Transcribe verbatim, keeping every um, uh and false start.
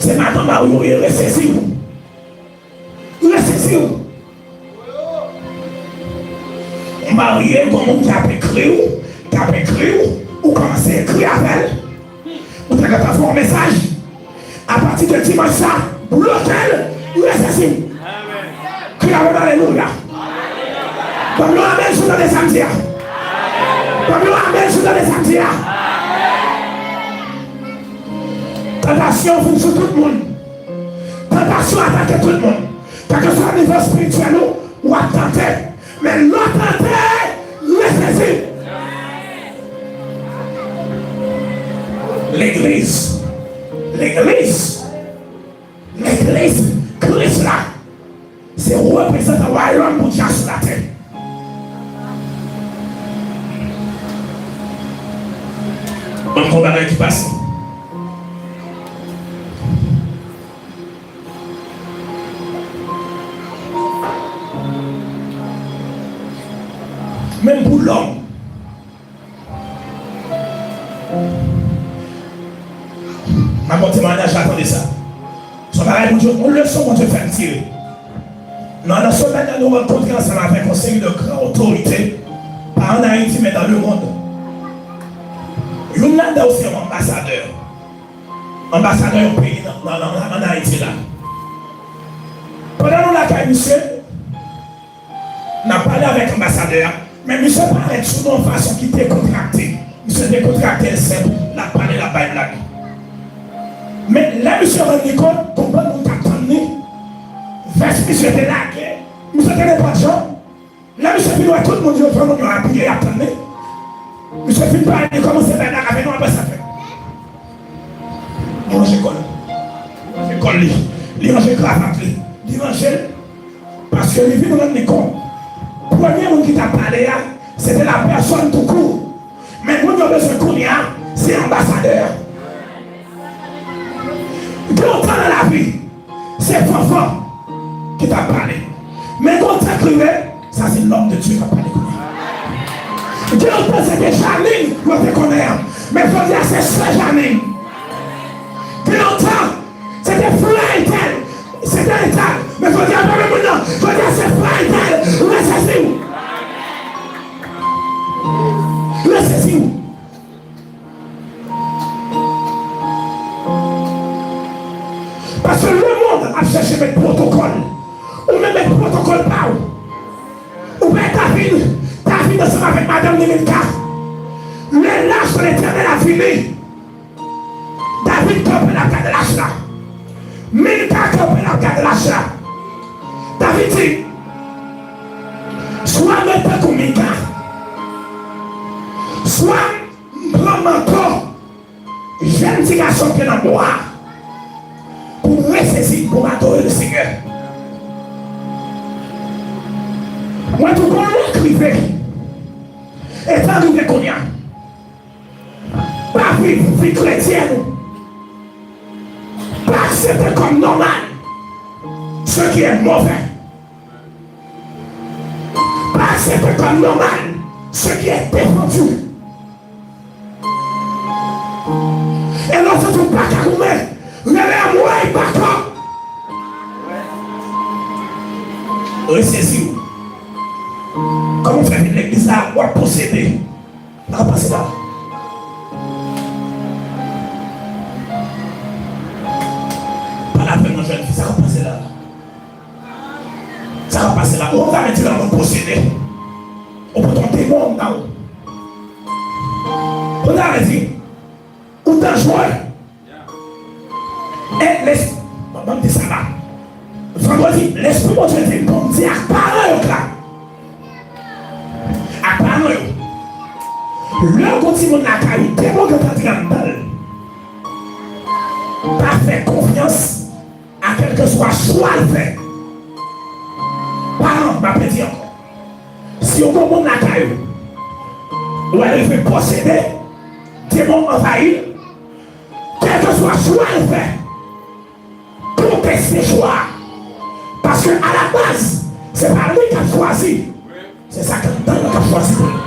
Se madanm a ou yo ye, resezi w. Resezi w. Ou marye, gon moun k ap ekri w, k ap ekri w, ou kòmanse ekri avè l. Ou te gentan fè yon mesaj. Apati de dimanch sa, bloke l, resezi w. Kri avè m, alelouya. Ban m yon amèn si w tande sa m di a. Ban m yon amèn si w tande sa m di a. Tantasyon vin sou tout moun. Tantasyon atake tout moun. Kèlkeswa nivo espirityèl ou, w ap tante. Men lè w tante, resezi. Legliz. Legliz. Legliz Kris la. Se reprezantan wayòm Bondye a sou latè. Ban m yon bagay ki pase. Menm pou lòm. M ap monte mennaj la, tande sa. Se yon bagay Bondye, yon leson Bondye fè m tire. Nan, nan semèn nan, nou rankontre ansanm avèk yon seri de gran otorite, pa ann Ayiti, men nan lemonn. Youn ladan yo se yon anbasadè. Anbasadè yon peyi nan, nan, nan, ann Ayiti la. Pandan nou lakay misye, n ap pale avèk anbasadè a, men misye parèt sou nou yon fason ki dekontrakte. Misye dekontrakte, l senp, l ap pale, l ap bay blag. Men lè misye rann li kont, gon bann moun t ap tann li, vès misye te lage, misye te nenpòt jan. Lè misye vin wè tout moun yo, jan moun yo abiye, y ap tann li, misye fin pale, li kòmanse bay blag avè nou, apre sa fè. Li ranje kò l. Li ranje kòl li. Li ranje kravat li. Li ranje l. Paske li vin rann li kont, premye moun ki t ap pale a, se te lapèsòn toukou. Men moun yo bezwen kounye a, se anbasadè a. Gen yon tan nan lavi, se fanfan ki t ap pale. Men gen yon tan k rive, sa se lòm de Dye k ap pale kounye a. Gen yon tan se te Janine yo te konnen an, men jodi a se sè Janine. Gen yon tan se te frè entèl, se te entèl, men jodi a pa menm moun nan, jodi a se frè entèl, resezi w. Resezi w. Paske lemonn ap chèche met pwotokòl. Ou menm met pwotokòl pa w. Ou wè David, David ansanm avèk madanm li Milka. Lè lach Letènèl ap vini, David kanpe l ap gade lach la. Milka kanpe l ap gade lach la. David di, swa mwen tankou Milka, swa m pran manto jèn ti gason ki nan bwa pou m resezi, pou m adore Lesenyè. Mwen tou gon lè k rive, e tan rive kounye a. Pa viv vi kretyèn ou. Pa aksepte kòm nòmal ce qui est mauvais. Pa aksepte kòm nòmal ce qui est défendu. E lè w santi w pa ka goumen, rele anmwey baka. Resezi w. Kòman w fè vin legliz la, w ap posede? Sa k ap pase la? Pale avè m non, jèn fi, sa k ap pase la? Sa k ap pase la? Ou konn sa vle di lè moun posede? Ou pote yon demon anndan ou. Ou konn sa vle di? Ou danjere. E les-, ban m di sa la. Vandredi, Lespri Bondye te ban m di ak paran yo la. Ak paran yo. Lè w gon timoun lakay ou, demon gentan antre anndan l. Pa fè konfyans a kèlkeswa chwa l fè. Paran, m ap redi ankò. Si w gon moun lakay ou, ou rive posede, demon anvayi l, kèlkeswa chwa l fè, konteste chwa a. Paske alabaz, se pa li k ap chwazi. Se sa k anndan l k ap chwazi pou li.